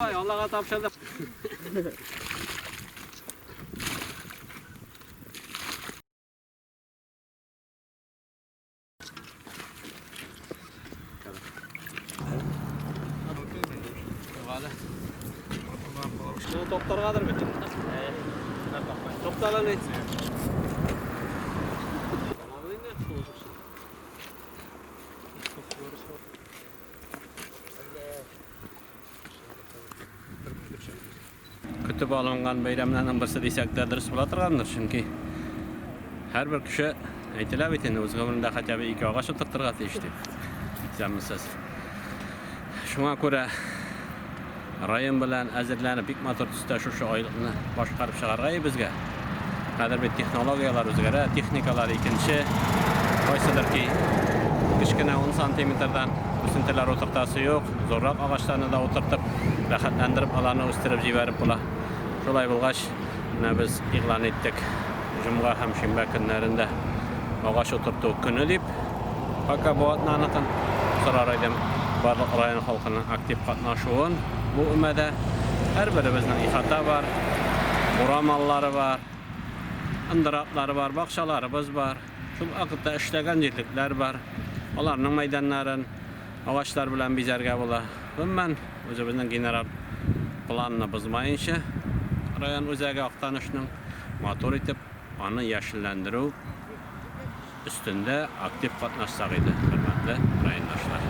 Аллага тапшырдык. Токтаргадыр бит. Токталан әйтсен. Көтеп алынган бәйрәмнәрнең берсе дисәк тә дөрес була торгандыр, чөнки һәрбер кеше әйтелә бит инде үз гомерендә хотя бы ике агач утыртырга тиеш дип. Исәнмесез. Шуңа күрә район белән әзерләнеп бик матур төстә шушы айлыкны башкарып чыгарга и безгә. Хәзер бит технологияләр үзгәрә, техникалар икенче. Кайсыдыр ки кечкенә 10 сантиметрдан үсентеләр утыртасы юк, зуррак агачларны да утыртып, рәхәтләндереп аларны үстереп җибәреп була. Шулай булгач, менә без игълан иттек җомга һәм шимбә көннәрендә агач утырту көне дип. Пока бу атнаныкын сорар идем барлык район халкының актив катнашуын бу өмәдә. Һәрберебезнең ихата бар, бурам аллары бар, ындыраклары бар, бакчаларыбыз бар. Шул вакытта эшләгән җирлекләр бар. Аларның мәйданнарын агачлар белән бизәргә була. Гомумән, үзебезнең генераль планны бозмаенча, район үзәге Актанышның матур итеп аны яшелләндерү өстендә актив катнашсак иде, хөрмәтле райондашлар.